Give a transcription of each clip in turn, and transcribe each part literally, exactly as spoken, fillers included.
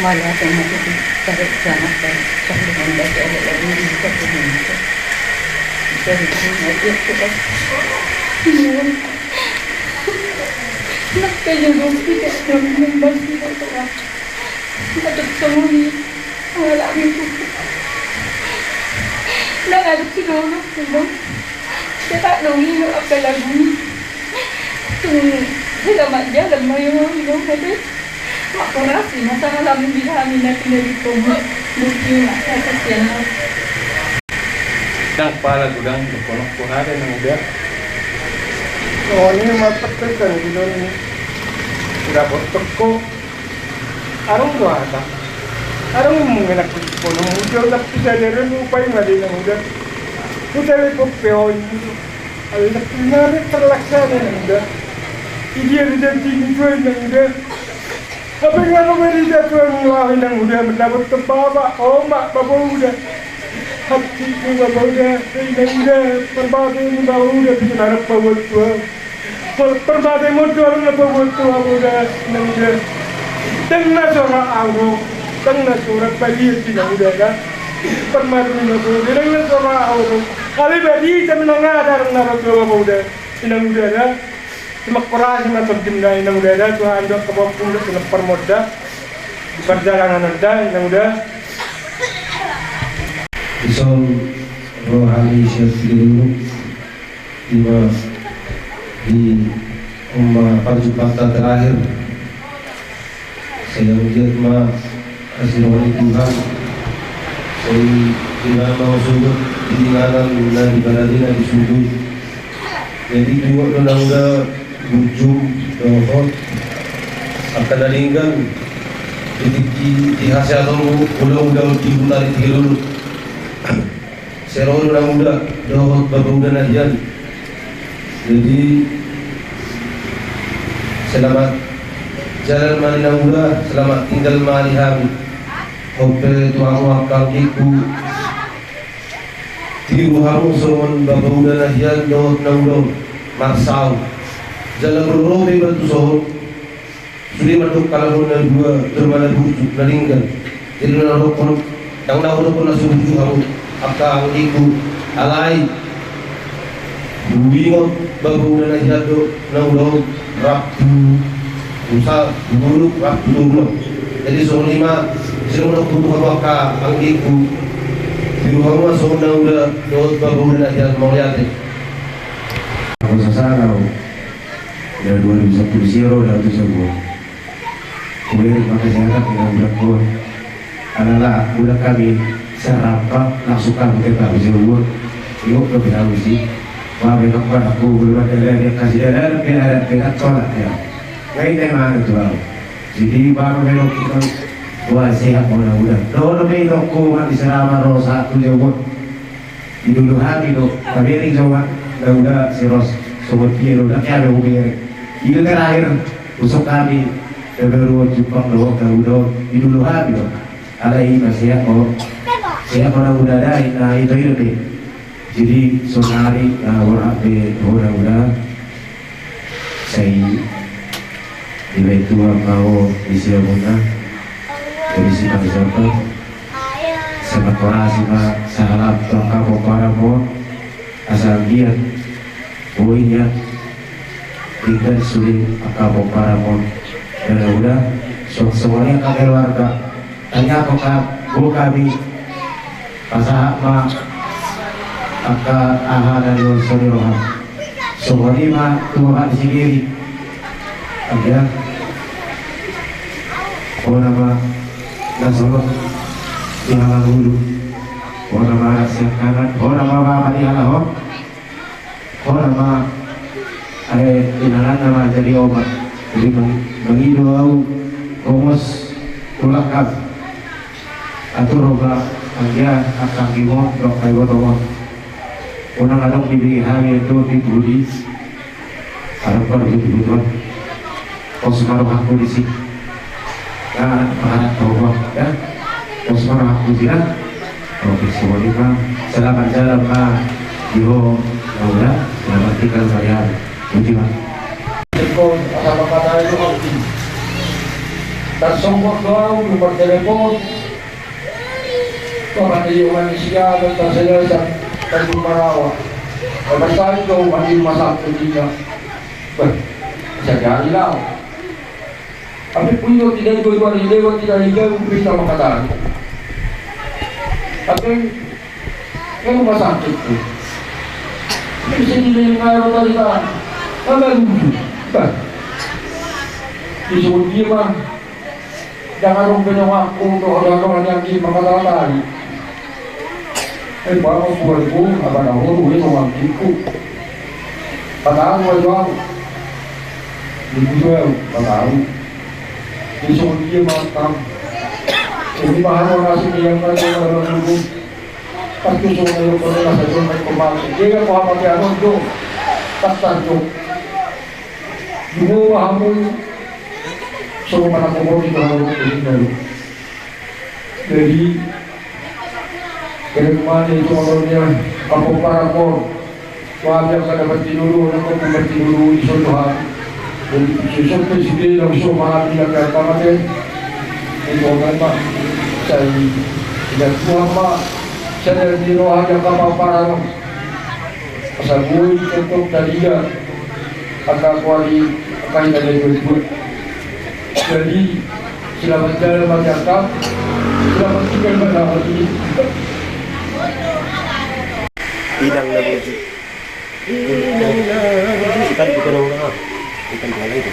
Mala tong mati di tarik jamak dan sahlu manda si anak lagu di buka pun mati. Dari sini aja kita. Iya. Nak kayak dong kita yang masih ada. Ada sembunyi. Malah itu. Nak ada sih dong, dong. Kita dong ini apa lagu ini. Tung, saya mat jalan mayo ini dong, tapi. Mak kurasi, masalah lamun di hami na pinda di komo. Mungkin mak, ya kasihan mak. Dang pala gudang, dokonon ku hare nang uda. Oh, ini mah petek kan gudang ini. Uda botok ko. Arung do hata. Arung mungkin aku kono muncul tapi sadar lupa yang ada nang uda. Uda lepok peon. Alhamdulillah, terlaksana nang uda. Idia di janji ni Tuhan nang uda. Hape nga ro berita Tuhan laho inang uda mendapot tu bapa, omak, bapa uda. Hati ni bapa uda, inang uda, parbate ni bapa uda, bikin anak bapa tua. Parbate mo Tuhan na bapa tua, bapa uda, inang uda. Dang na sora auro, dang na sora balian inang uda, kan? Parbate ni bapa uda, dang na sora auro. Ale berita menang ada na ro tua bapa uda, inang uda, kan? Terima kasih ma tongkin na inang uda da, Tuhan do kapompung do pinompar monda di perjalanan anda inang uda. Isol rohani siap dulu. Ima di uma parjumpatan terakhir. Sai anggiat ma asi roha ni Tuhan. Sai di na mau sujud di inganan na di baladi na di sujud. Jadi juo do na uda bujung dohot angka na denggan. Titik di hasil atau ulang uda di huta di tiga dulu. Sero do na uda dohot bapa uda na hian. Jadi selamat jalan ma di na uda, selamat tinggal ma di hami. Hope tu hamu angka anggikku. Tiru hamu songon bapa uda na hian dohot na uda on marsau. Jala borrobe batu sohot. Sude mandok kalahon na dua jolma na burju na denggan. Jadi na dokkon, dang na dokkon na so burju hamu angka anggikku. Alai huingot bapa uda na hian do na uda on rap tu usa buluk rap tu turun. Jadi songon i ma sini mandok tu hamu angka anggikku. Tiru hamu ma songon na uda dohot bapa uda na hian, mauliate. Aku sasana. Udah dua ribu sepuluh siro udah tu sebuah. Kuliah pakai syarat dengan budak gua. Alala budak kami serapa langsung kami tetap di sebuah. Yuk ke Betawi sih. Wah, memang pada aku belum ada yang kasih jalan, biar ada, biar tolak ya. Kayak mana tuh, Bang? Jadi baru memang kita, wah, sehat, mudah-mudahan. Dono me toko mati selama rosa tu jauh. Di dulu hami do, tabereng songon na uda si Ros, songon dia do, na kami hubereng. Itu terakhir, usok kami, tabereng jumpang do, na uda, di dulu hami do. Alai ima sehat o, sehat o na uda da, na ito ito be. Jadi sonari na borhat be ho na uda. Sai dibaen Tuhan ma ho di siamunna. Jadi si Bang Jafar, selamat orasi ma sahalak tu angka pomparan on. Asa anggiat boi nian tinggal sude angka pomparan on. Dan udah songon i angka keluarga. Tanya apakah bo kami pasahat ma angka aha na nion soni roha. Songon i ma tu bapak di sigiri. Anggia. Ho nama na songon di halak ulu. Ho nama anak siap kanan. Ho nama bapak di halak ho. Ho nama, eh, inangan nama jadi obat. Jadi mangido au gomos tulak kan. Atur roba anggia angka gimon dok kai botongon. Unang adong di bigi hami itu di budi. Adong baru di budi. Pos ma rohangku di si. Nah, mangharap rohangku ya. Pos ma rohangku di si. Oke, songon i ma. Selamat jalan ma. Di ho, na uda, selamat tinggal ma. Puji ma. Jengkol, apa kata itu? Tarsonggot do au, martelepon. Bapak ni Yohanes ia, dan tarselesan, dan jumpa rawa. Bapak saja, mati rumah sakit dia. Bah, bisa jadi lah. Tapi punya tidak dua-dua ni lewat tidak hijau, bisa mengatakan. Tapi Kan rumah sakit tu. Bisa jadi ngayo tadi kan. Kan baru. Bah. Disebut dia mah. Jangan rumpe nyawa aku untuk orang-orang yang di maka tadi. Eh, bapak buat ku, apa nama, gue mau mangkiku. Patah gua jual. Di gua, patah. Disebut dia mah. Ini bahan orang asing yang kan orang dulu. Pas tu songon na didok on, na sajo na ingkon mate. Dia kan, paham ate, anu do. Taktar do. Dua hamu. Songon na manang kopi do hamu. Jadi, jadi mana itu orangnya? Apa para kor? Wah, dia kada bertidur, dia kok bertidur di soal Tuhan. Jadi, sesuatu si dia langsung malam dia kata mati. Itu kan, Pak. Saya tidak tua, Pak. Sadari ni roha dia kapal parang. Asa boi contoh tadi dia. Angka kuari, angka ina dia buat. Jadi, selamat jalan, Mas Jakab. Selamat tinggal, Mas Jakab. Idang na burju. Idang na burju. Ikan, ikan orang. Ikan dua lagi tu.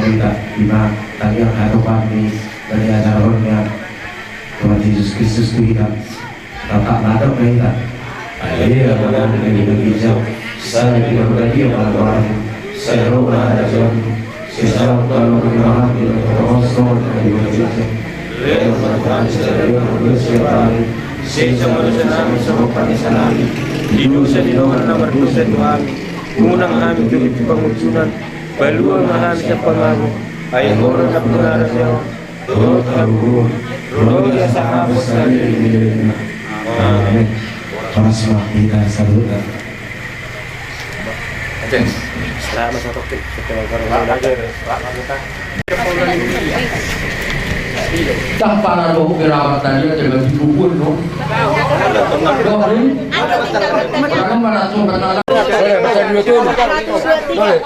Hita, ima tangiang harapan ni bani acarahon ni Tuhan Jesus Kristus tu hita. Rap mandok ma hita. Ale Ama nami na di banua ginjang, sai pinarbadia ma goarmu, sai ro ma harajaonmu, sai saut ma lomo ni roham di banua tonga on songon na di banua ginjang. Lehon ma tu hami sadari on hangoluan siapari, sesa ma dosa nami songon panesanami di dosa ni dongan na mardosa tu hami, unang hami togihon tu pangunjunan, palua ma hami sian pangago, ai Ho do nampuna harajaon, dohot hagogoon, dohot hasangapon saleleng ni lelengna. Amin. Horas ma hita saluhutna. Tampana dohot berapat tadi ada baju bubur no. Dohot ni. Mana mana sumpah tangan. Boleh, bisa dua tu. Boleh.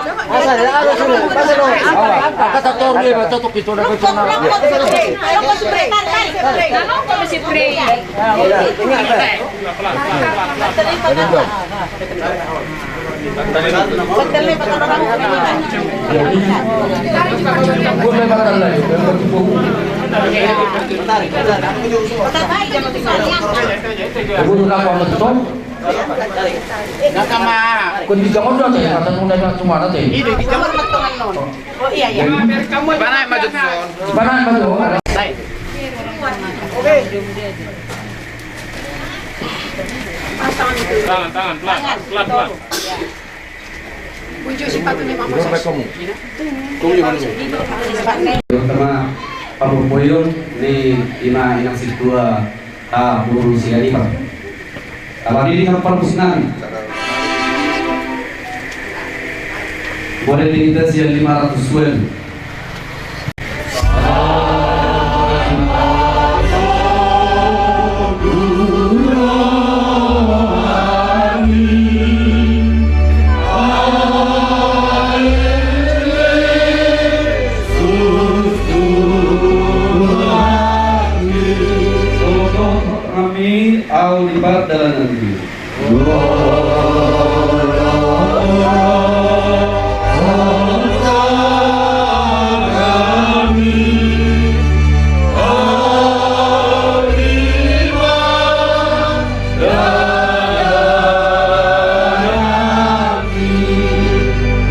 Kon di jangan dong, teh. Kata nuna cuma nanti. Oh iya, iya. Mana yang maju tuh? Mana yang maju? Baik. Tangan, tangan, pelan, pelan, pelan. Terutama pamurmurion ni ima inang sintua, ah, Guru Sianipar. Apalagi di kapal pusingan. Model di kita sian lima ratus suel. Kami au di pardalanan.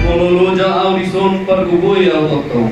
Molo loja au dison, pargogoi au tongtong.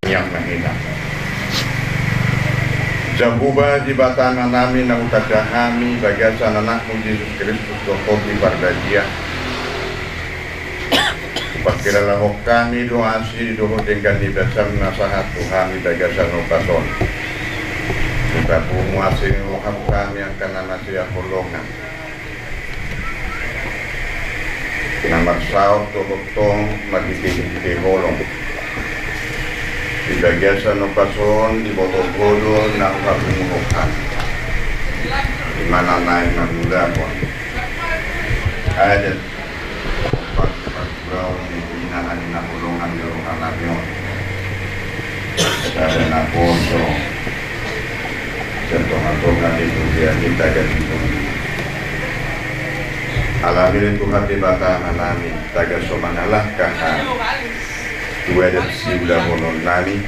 Yang mahina. Jahowa Debata nami, na hutanda hami bagasan Anakmu Jesus Kristus dohot Tondi Parbadia. Pangkilalahon hami do asi dohot denggan ni basam na sahat tu hami bagasan ombas on. Di papungu asi ni roham hami angka na masihaholongan, na marsaor dohot tong marhitehite holong. Di bagasan ombas on diboto Ho do na hupapungu hami. Di mana naeng mangulahon adat, pargulaon ni hinahan ni na holongan ni roha nami on. Sada naposo sian tongatonga ni huria ni taga ni bumi. Alani i Tuhan Debata nami, taga so mangalangka hami tu adat siulahonon nami,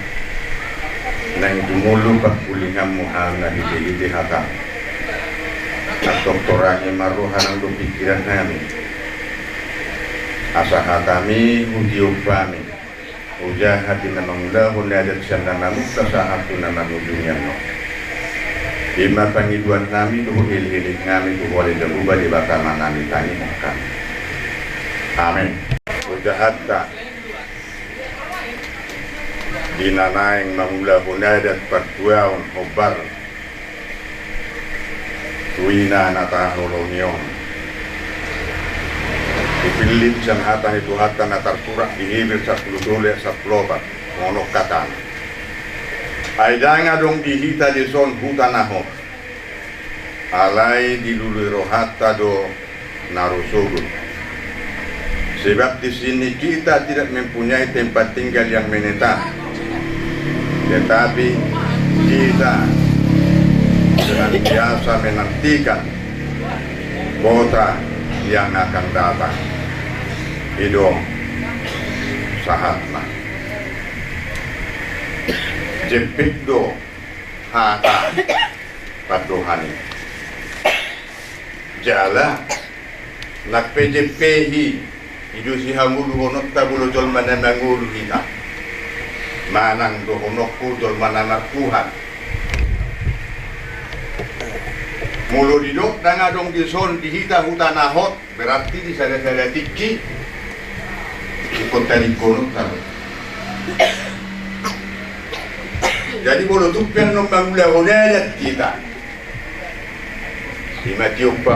naeng tumolu pangkulinganmu hami na hitehite hatamu. Antong torangi ma roha nang do pingkiran nami, asa hatami hutiop hami, hujaha di na mangulahon adat sian na namuka sahat tu na namujungi annon. Ima pangidoan nami dohot elekelek nami tu Ho ale Jahowa Debata nami, tangihon hami. Amen. Hujahanta. Di na naeng mangulahon adat partuaon hombar tu ina na taholongi on. Hupillit sian hata ni Tuhanta na tarsurat di Heber sampulu tolu ayat sampulu opat, songon on hatana: Ai ndang adong di hita dison huta na hot, alai dilului rohanta do na ro sogot. Sebab di sini kita tidak mempunyai tempat tinggal yang menetap, tetapi kita senantiasa menantikan kota yang akan datang. I do sahatna. Jempek do hata pandohan i. Jala nang pe jempek i, i do sihangoluhononta molo jolma na mangolu hita, manang dohononku jolma na marhuta. Molo didok ndang adong dison di hita huta na hot, berarti di sada-sada tingki ingkon tadingkononta do. Jadi molo tung pe annon mangulahon adat hita, i ma tiop,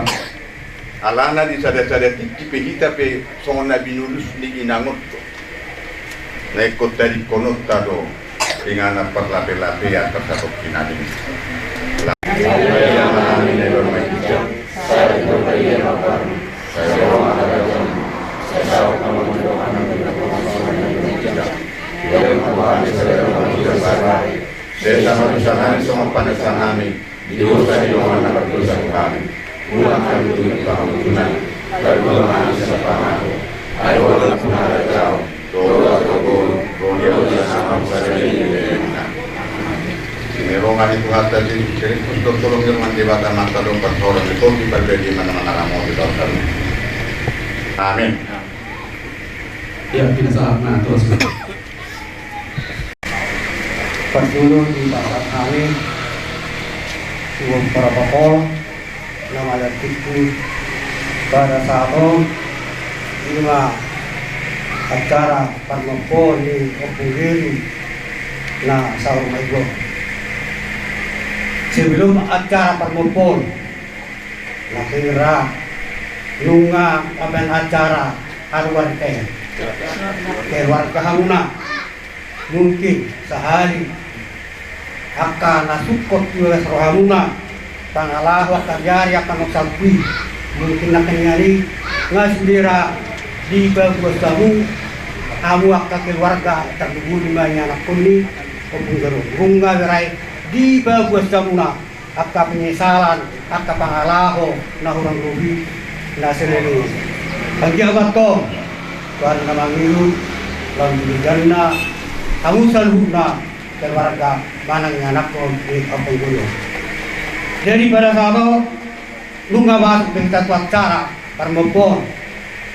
alana di sada-sada tingki pe hita pe songon na binulus ni inang on do. Na ingkon tadingkononta do inganan parlape-lapean tarsatongkin nami. Sesa ma dosa nami songon panesan nami di dosa ni dongan na mardosa tu hami. Unang hami tubu tu pangunjunan, palua ma hami sian pangago. Ai Ho do nampuna harajaon, dohot hagogoon, dohot hamuliaon, sadari on dohot di na ro. Sian rongan ni Tuhanta Jesus Kristus dohot holong ni Debata Amanta dohot parsaoran ni Tondi Parbadia i ma na mangaramoti hita. Amin. Ia, pinasahat ma tuas. Parjolo dipasahat hami tu protokol na mangartiku pada saat on, i ma acara parmompoon ni Ompung Heru na saur matua. Sebelum acara parmompoon, na kira nunga mambaen acara haruan, eh, keluarga hamuna. Mungkin sahali angka na sungkot tu bagas rohamuna, pangalaho angka ari angka na salpu i, mungkin nangkiningan i nga sude ra dipaguas hamu, hamu angka keluarga tardunguli ma ianakkon ni Ompung Heru, nunga bere dipaguas hamuna angka penyesalan, angka pangalaho na hurang lobi na saleleng on. Anggiat ma antong Tuhan na mangihut lam di mejanna, hamu saluhutna keluarga manang ianakkon ni Ompung Heru. Jadi pada saat on, nunga masuk be hita tu acara parmompoon,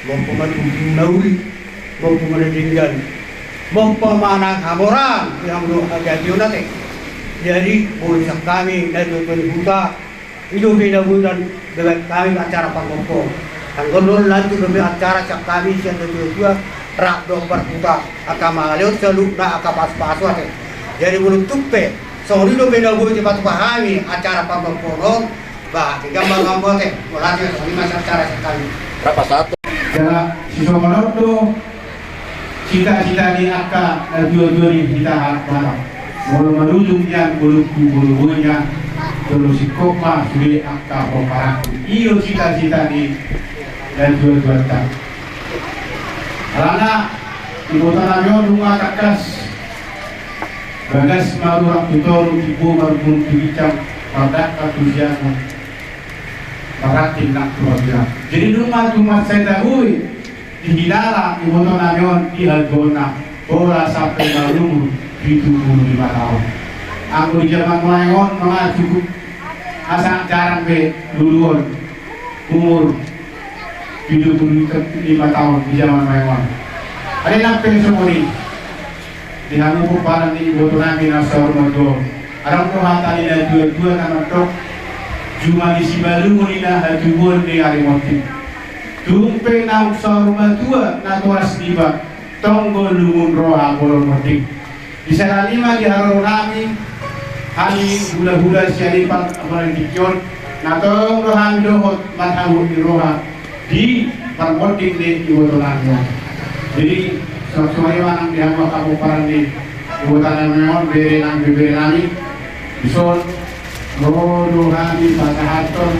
mompo ma tubu na uli, mompo ma na denggan, mompo ma na hamoraan, di hamu do hagabeon ate. Jadi molo sian hami natuatua ni huta, i dope na boi dibaen hami acara parmompoon. Anggo on lanjut dope acara sian hami sian natuatua rap dohot parhuta, angka mangaleon saluhutna angka pasupasu ate. Jadi molo tung pe songon i dope na boi dipatupa hami acara parmompoon on, ba, tinggal ma hamu ate, molo ate songon i ma sian acara sian hami. Rap satu. Jala sisongon on do cita-cita ni angka natuatua ni hita halak Batak. Molo marujung nian bolongku, molo boi nian, jolo singkop ma sude angka pomparanku. I do cita-cita ni natuatuanta. Alana iboto nami on nunga tangkas. Bagas ma ruar tu toru, timbo ma rumput tu ginjang, mardangka tu siamun, marranting nang tu hambirang. Jadi nunga tung mansai tabo i dihilala iboto nami on di hatuaonna, pola sampe marumur pitu pulu lima taon. Anggo di jaman nuaeng on nunga cukup, asa jarang be luluon umur pitu pulu lima taon di jaman nuaeng on. Alai nang pe songon i, di hamu pomparan ni iboto nami na saur matua on, adong do hata ni natuatua na mandok: Juma ni Simalungun i na hatubuan ni ari monding. Tung pe naung saur matua natoras niba, tong do lungun roha molo monding. Di sada ni ma di haroro nami, hami hulahula sian Ipar, apalagi di tingki on, na tong do hami dohot marhabot ni roha di parmonding ni iboto nami on. Jadi, songon i ma nang di hamu angka pomparan ni iboto nami on, bere nang bebere nami, dison, ro do hami pasahathon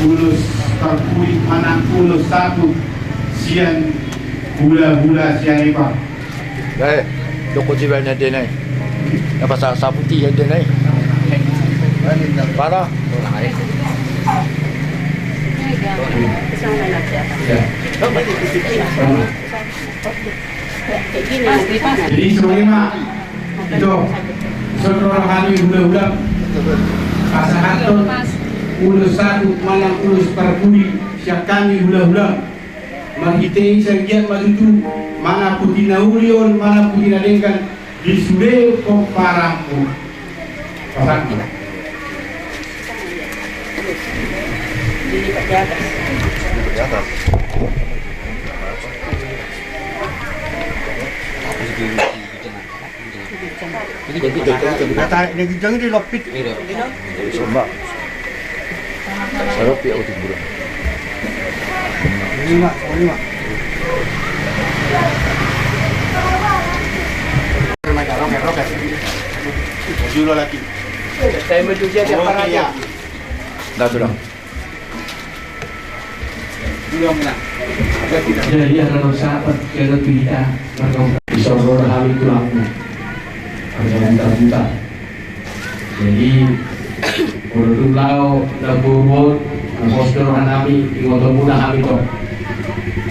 ulos parpudi manang ulos saput sian hulahula sian Ipar. Eh, doko jiba na denai. Apa sa saputi ya denai? Para. Ya. Jadi songon i ma. Ito. Songon hami hulahula. Pasahathon ulos saput manang ulos parpudi sian hami hulahula. Marhite i sai anggiat ma tutu manang pudi na uli on manang pudi na denggan di sude pomparanmu. Pasahathon. Tarik na ginjang i di lompit. Somba. Saropi aku timbul. Lima, lima. Roket, roket. Julu lagi. Saya mau cuci aja. Oh, iya. Enggak, sudah. Jadi, ala na sahat, kena tu hita, marga-, di son ro hami tulangmu. Marga Butarbutar. Jadi, molo tung laho, na boru on, na pos do roha nami, ingotonmuna hami tong.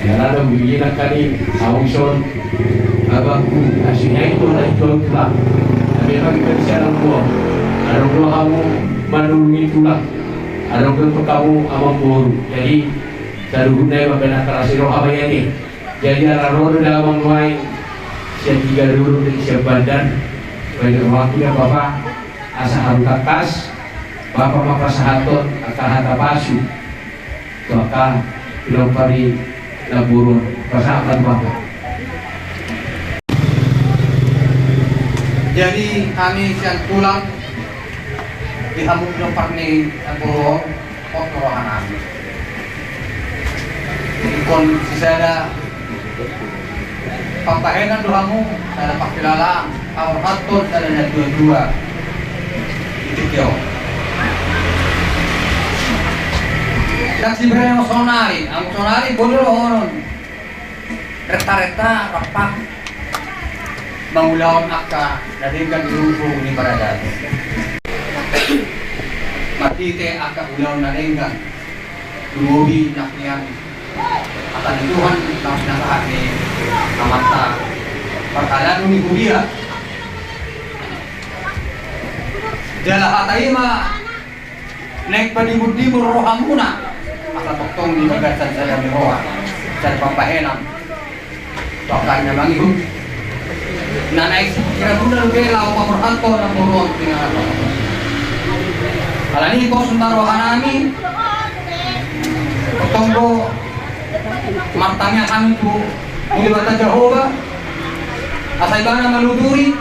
Jala na bugina kani, au ison, abangku, aslinya itu, na itu tulang. Tapi bagi manusia na buat. Adong do hamu, manulungi tulang. Adong do hamu, amangboru. Jadi, saluhutna i ma baen angka na siroha ma i ate. Jadi ala ro do damang nuaeng sian Tigadulu dohot sian Bandan. Baen rohangku da Bapa, asa hamu tangkas, Bapa ma pasahathon angka hata pasu tu angka pinompar ni namboru on. Pasahat ma tu Bapa. Jadi hami sian tulang di hamu pinompar ni namboru on. Hot do roha nami. Ingkon sisada pambahenan do hamu, sada pangkilalaan, paborhathon sada na dua-dua. Di tingki on. Ndang sibereng sonari, anggo sonari boi do dohonon. Renta-renta rampak mangulahon angka na denggan di luhut ni paradaton. Marhite angka ulaon na denggan, lumobi nangkin hata ni Tuhan, na pinasahat ni amanta parhalado ni huria. Jala hata i ma naeng padimur-dimur rohamuna, asa tongtong di bagasan sada ni roha, sada pambahenan. Tu angka na mangihut. Na naeng sipikiranmuna dope laho paborhathon namboru on tu inganan. Alani i pos ma roha nami, tongtong do martangiang hami tu, tu Debata Jahowa, asa ibana manuturi,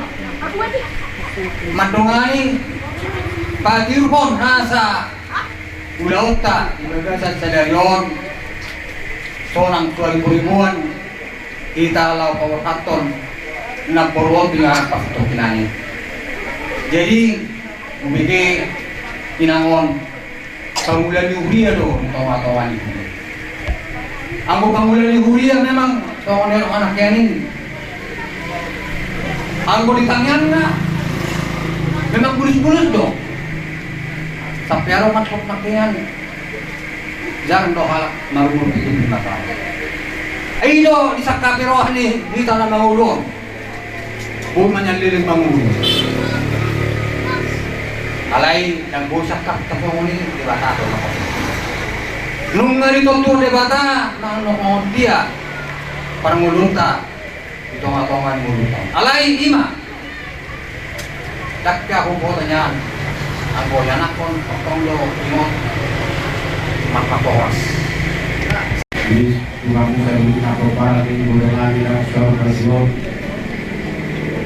mandongani, patiurhon nasa ulaonta di bagasan sadari on, sonang tu ribu-ribuan hita laho paborhathon namboru on di inganan partondion i. Jadi, hubege inang on, pangula ni huria do di tonga-tonga ni huria. Anggo pangula ni huria memang songon i do anak i. Anggo di tangiangna memang bulus-bulus do. Sampe adong ma tu anak i. Jarang do halak marumur pitu pulu lima taon. I do disangkapi roha ni hita na mangolu on. Boi manyaleleng mangolu. Alai ndang boi sangkap tapongon i Debata do. Nunga ditoto Debata, nang nongon dia parngoluonta di tonga-tonga ni ngolunta. Alai i ma. Ndang pe ahu boto nian. Anggo ianakhon tongtong do ingot marpaporas. Jadi, tulang muda ini apa para di bola lagi dan suara kasih.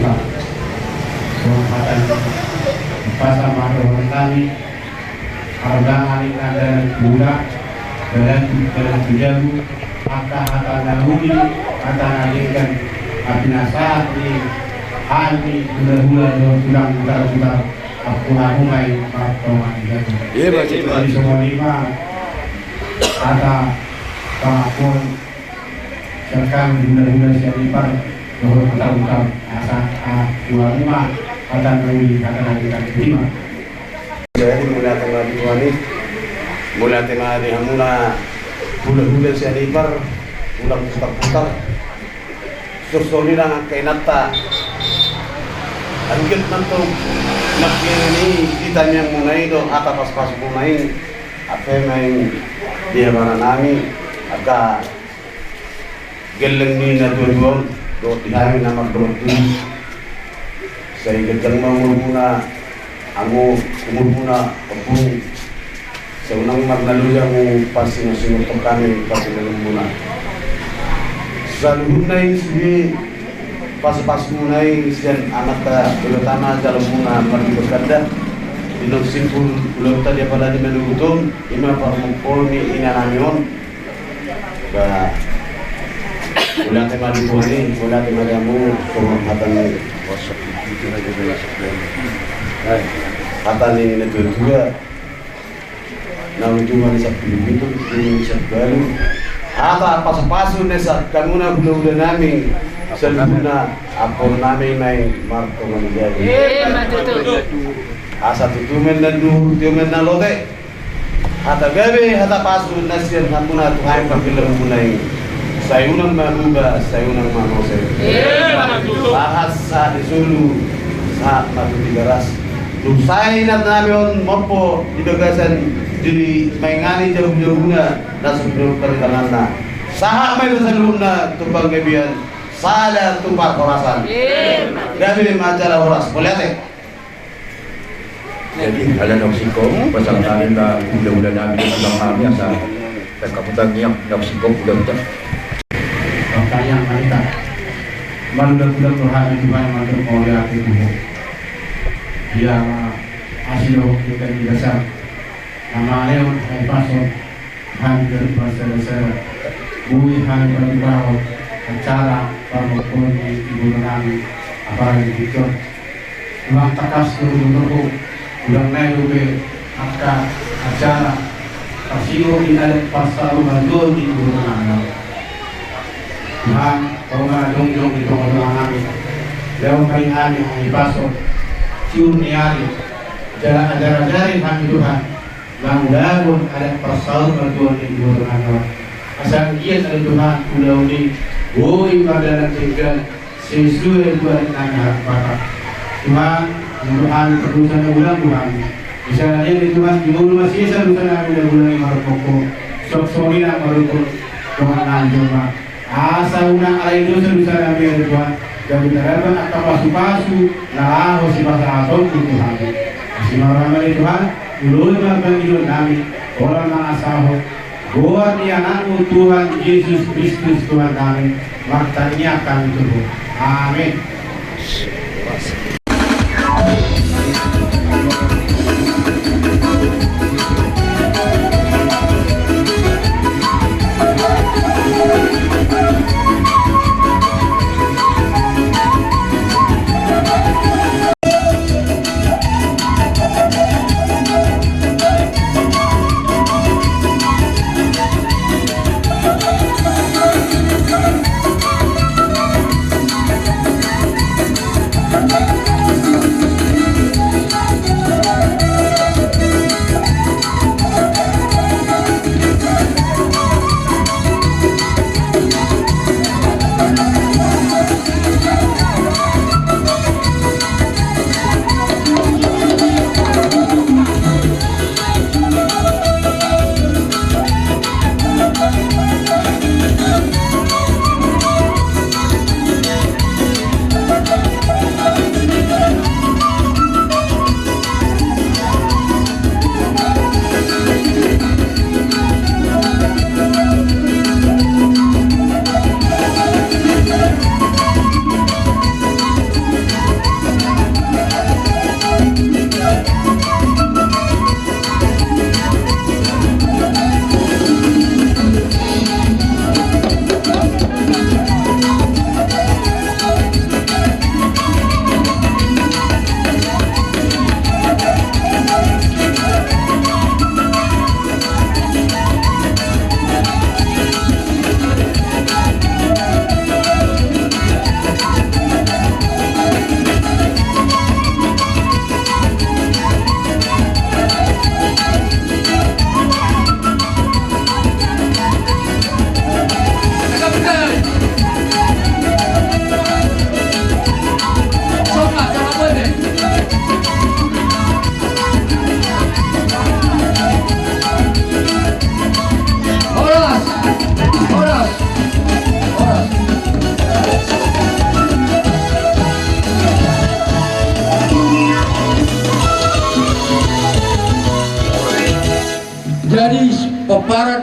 Putarputar. Songon hata ni umpasa ma dohonon nami: Ardangan i na dalan tu hula, dalan tu, dalan tu jabu, angka hata na uli, hata na denggan, na pinasahat ni hami hulahula dohot tulang Putarputar, ampu hamu ma i martonga di jabu. Iya, Pak. Jadi songon i ma hata pangakuon sian hami hulahula Sianipar dohot Putarputar, asa, ah, tu hamu ma hata na uli, hata na denggan. Jadi mauliate ma di Tuhan i, mauliate ma di hamuna hulahula Sianipar, tulang Putarputar. Suksuk ni dang angka inanta. Anggiat ma antong nangkiningan ni hata tangiangmuna i dohot hata pasupasumuna i, ape ma i di hamuna nami, angka gelleng ni natuatua on dohot di hami na mardongan tubu. Sai ganjang ma umurmuna, hamu umurmuna ompung. Sai unang marnaloja hamu pasingot-singot hami parsingotonmuna. Saluhutna i sude pasupasumuna i sian Amanta Debata ma jaloonmuna marlipatganda. Di naung simpul ulaonta di apala di manogot on, i ma parmukol ni inanami on. Ba, mauliate ma di Tuhan i, mauliate ma di hamu, songon hata ni, hata ni natuatua. Na ujungna sampulu pitu, ujungna sampulu ualu. Hata pasupasu na sian hamuna hulahula nami, saluhutna ampuonnami ma i martonga di jabu. Ima tutu. Asa tutu ma i na duhur, tio ma i na lote. Hata gabe, hata pasu na sian hamuna tu hami pargellengmuna i. Sai unang ma bubar, sai unang ma mose. Ima tutu. Sahat, sahat di solu, sahat ma tu Tigaras. Dung sae inanami on mompo di bagasan diri, mangingani jabujabuna na so pinungkar ni tanganna. Sahat ma i tu saluhutna tu panggabean, sada tu parhorasan. Ima. Gabe ma jala horas. Mauliate. Jadi, ala naung singkop, pasahat hami ma hulahula nami, tulang nami, asa pangkaputang nian naung singkop, ulaonta. Pangkaliang ma hita. Marulakulak rohami Tuhan, mandok mauliate tu Ho. Ia ma asi dohot denggan ni basa na malehon hahipason hami ganup marsadasada. Boi hami patupahon acara parmukol ni ibotonami, apalagi di tingki on. Unang tangkas tu Ho, unang nai dope angka acara parsingot ni adat parsaurmatuaon ni ibotonami. Tuhan, Ho ma na jongjong di tongatonganami. Lehon ma di hami hahipason, siur ni ari, jala ajarajari hami Tuhan, mangulahon adat parsaurmatuaon ni ibotonami on. Asa anggiat ale Tuhan, ulaon i boi mardalan denggan sesuai tu adat nami halak Batak. Tuhan, ampuni hami pardosa na umbahen hami. Di sana dia di Tuhan, di mulu masih sisa dosa nami na umbahen marpoko. Sok sori na marukut Tuhan nami Tuhan. Asa unang alai dosa-dosa nami ale Tuhan, gabe tardapat angka pasupasu na laho sipasahaton tu hami. Asi ma rohaM ale Tuhan, ulaon ma pangidoan nami, holan mangasahon goar ni AnakMu Tuhan Jesus Kristus Tuhan nami, martangiang hami tu Ho. Amin.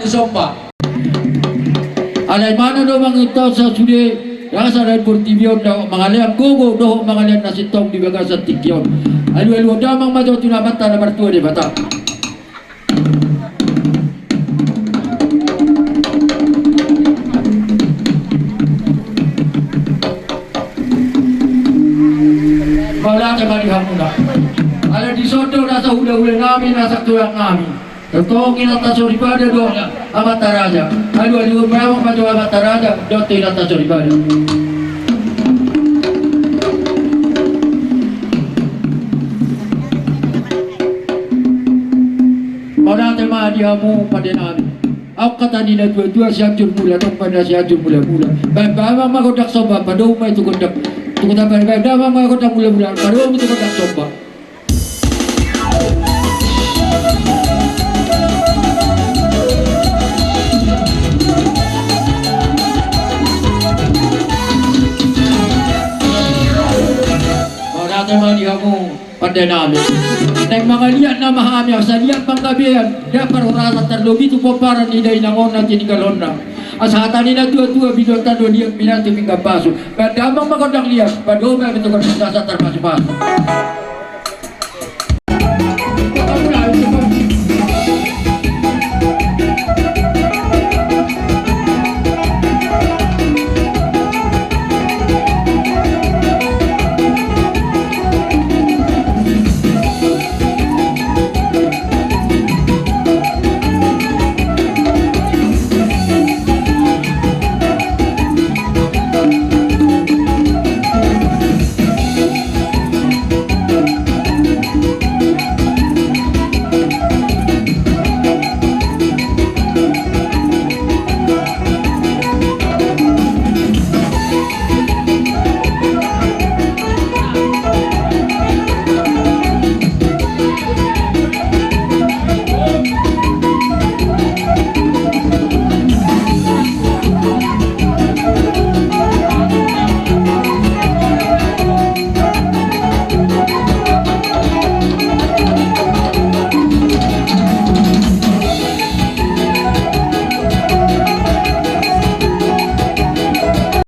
Somba. Alai mana do manginta sasude rasa dan portibi on dohot mangalean gogo dohot mangalean na sintong di bagasan tingki on. Alu-alu damang ma jo tu Amanta na martua Debata. Mauliate ma di hamuna. Alai dison do nasa hula-hula nami, nasa tulang nami. Tongtong inanta soripada do Amanta Raja. Alu-alu damang ma jo Amanta Raja dohot tu inanta soripada. Mauliate ma di hamu pande nami. Aut hata ni na tua-tua, Sianjur Mula Tompa na Sianjur Mula-mula. Baen damang ma gondang somba, padomu ma i tu gondang. Tu gondang, baen damang ma gondang mula-mula, padomu i tu gondang somba. Mauliate ma di hamu pande nami. Naeng mangaliat nama hami asa liat panggabean, liat parhorasan, tarlobi tu pomparan ni dainang on na tininggalhonna. Asa hata ni na tua-tua, binuat tano liat, binuat tu pinggan pasu. Baen damang ma gondang liat, padomu ma i tu gondang asa tarpasu-pasu.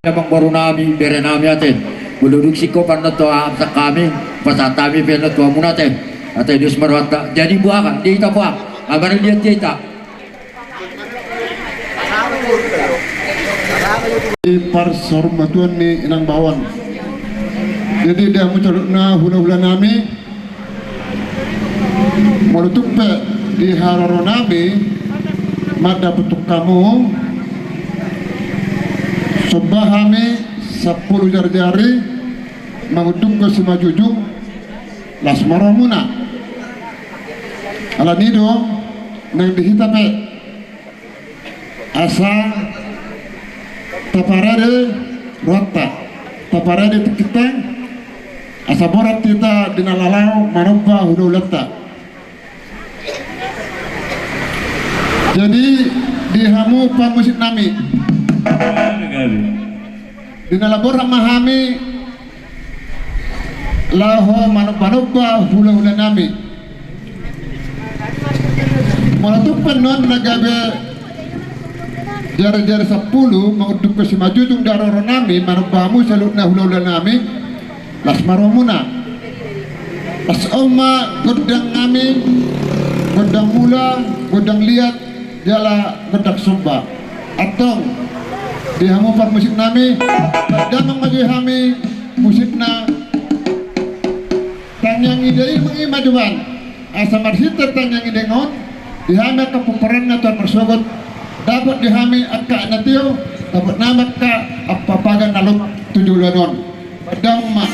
Amangboru nami, bere nami ate. Molo dung singkop annon tu amang hami, pasahat hami pe annon tu hamuna ate. Ate, dos ma rohanta. Jadi buha kan, di hita buha. Amar liat di hita. Di parsaurmatuaon ni inang bao on. Jadi di hamu saluhutna hula-hula nami, molo tung pe di haroro nami mandapothon hamu, somba hami sampulu jari-jari, mangunduk simanjujung, las ma rohamuna. Alani do, naeng di hita pe asa taparade rohanta, taparade tingkinta, asa borat hita di na laho manomba hula-hulanta. Jadi di hamu pamusik nami, di na laho borat ma hami laho manomba-nomba hula-hula nami. Molo tung pe annon na gabe jari-jari sampulu, mangunduk simanjujung di haroro nami, manomba hamu saluhutna hula-hula nami, las ma rohamuna. Las on ma gondang nami, gondang mula, gondang liat, jala gondang somba. Antong, di hamu pamusik nami, baen damang ma jo hami musikna. Tangiang i da ima i ma jo baen. Asa marhite tangiang i da on, di hami angka pomparanna tu na marsogot, dapot di hami angka anak tio, dapot nama angka ampapaga na lop tu joloan on. Baen damang ma.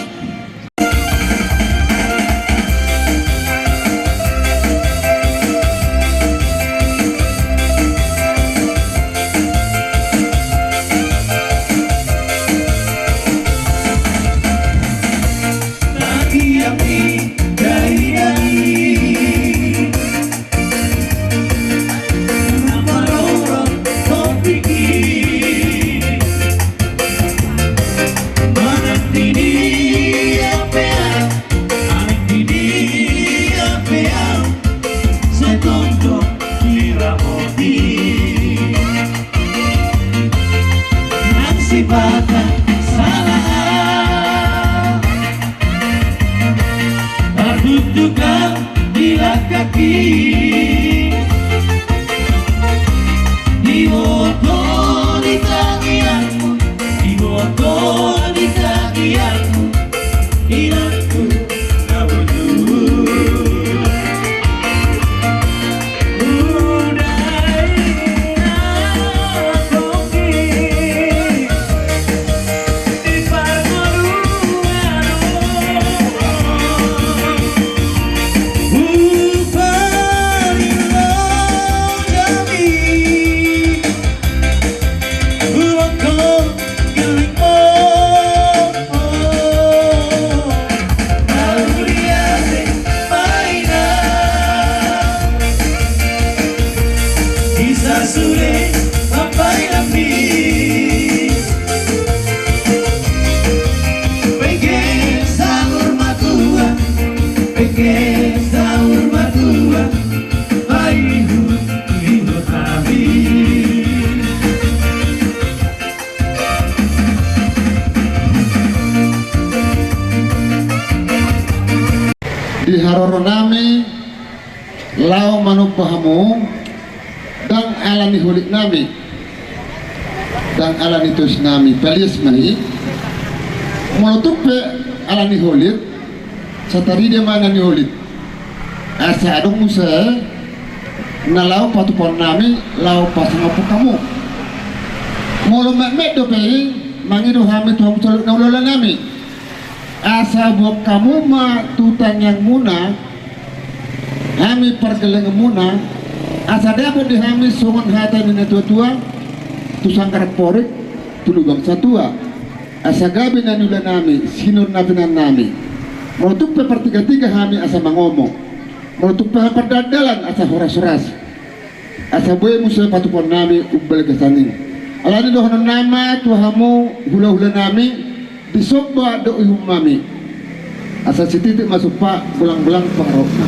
Mata salah. Tartuktuk au di langkangki. Diboto di tangiangmu, diboto di tangiangmu, inangku na burju. Di sasule papailami. Pengke saur matua, pengke saur matua, paihut-ihut hami. Di haroro nami laho manomba hamu, ndang ala ni holit nami, ndang ala ni tois nami, palias ma i. Molo tung pe ala ni holit, sai tarida ma na niolit. Asa adong muse na laho patupaon nami, laho pasangaphon hamu. Molo metmet dope i, mangido hami tu hamu saluhut na hulahula nami. Asa boan hamu ma tu tangiangmuna, hami pargellengonmuna, asa dapot di hami songon hata ni natuatua, tu sanggar amporik, tu lubang satua. Asa gabe na niula nami, sinur na pinahan nami. Molo tung pe partigatiga hami asa mangomo. Molo tung pe hami pardalandalan asa horashoras. Asa boi muse patupaon nami umbal gasan i. Alani dohonon nami ma tu hamu hulahula nami, disomba do ihum nami. Asa sititi ma sompa, bolangbolang pangarahutna.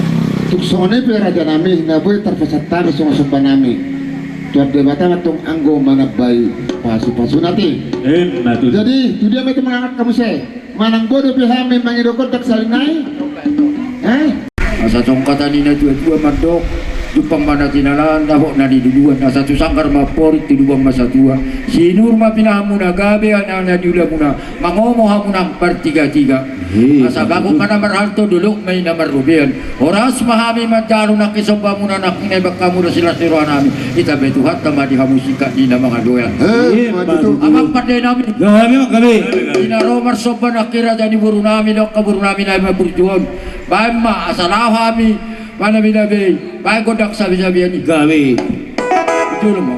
Tung songon i pe raja nami, na boi tarpasahat hami songon somba nami. Tuhan Debata ma tong anggo manambai pasupasuna, ate. Emma tutu. Jadi tu dia ma i tumangkangkon muse? Manang boi dope hami mangido gondang sahali nai? Eh? Asa songon hata ni natuatua mandok, jumpang ma na tinalan, dapot na niluluan, asa tu sanggar ma amporik, tu lubang ma satua. Sinur ma pinahanmuna, gabe na niulamuna, mangomo hamu nang partigatiga. Asa bagot ma na marhalto, dolok ma i na marrobean. Horas ma hami manjalo nangkin sombamuna, nangkin na ibaen hamu, las ni roha nami. Ita be Tuhanta ma di hamu singkat ni na mangaloan. Emma tutu. Amang pande nami. Gabe, gabe. Di na ro marsomba nangkin raja ni boru nami dohot angka boru nami na mamburju on. Baen ma asa laho hami manabinabei. Baen gondang sabisabian i. Gabe. Jolo ma.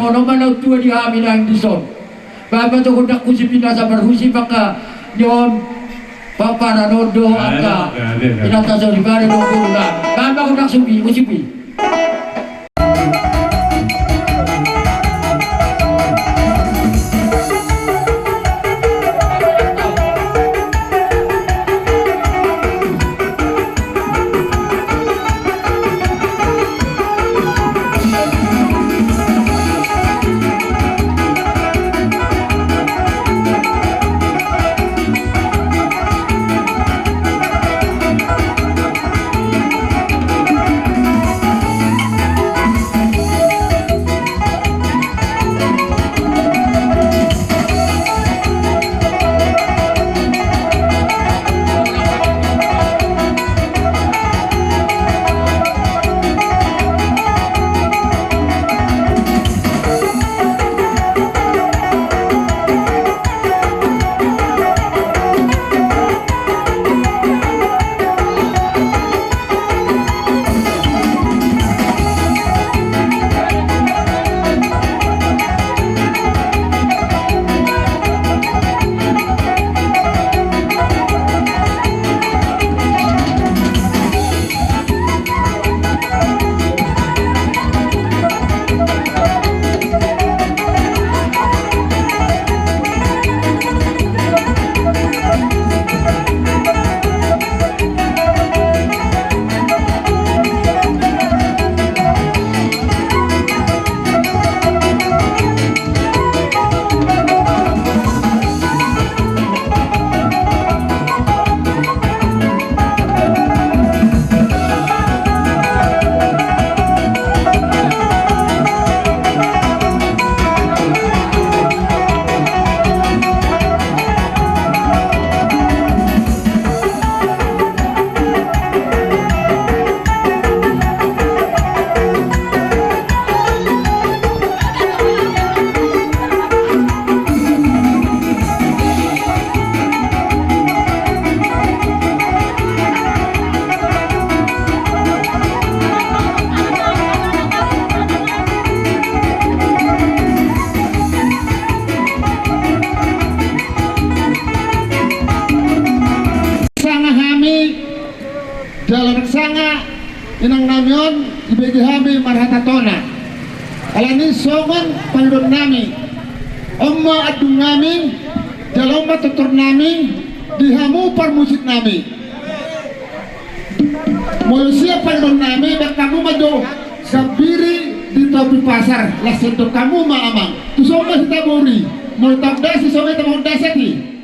Songon on ma na tua di hami nang dison. Baen ma jo gondang husip i na sabar husip angka nion. Paparan on do angka inanta soripada do guru na. Baen ma gondang husip i, husip i. Sanga hami, jala sanga inang nami on, dibege hami marhata tona. Alani songon pangidoan nami, on ma andung nami, jala on ma tortor nami, di hamu parmusik nami. Molo sian pangidoan nami, baen hamu ma jo gambiri di topi pasar, laos endok hamu ma amang. Tuson ma hita boru i, molo taondasi songon i taondasi ate.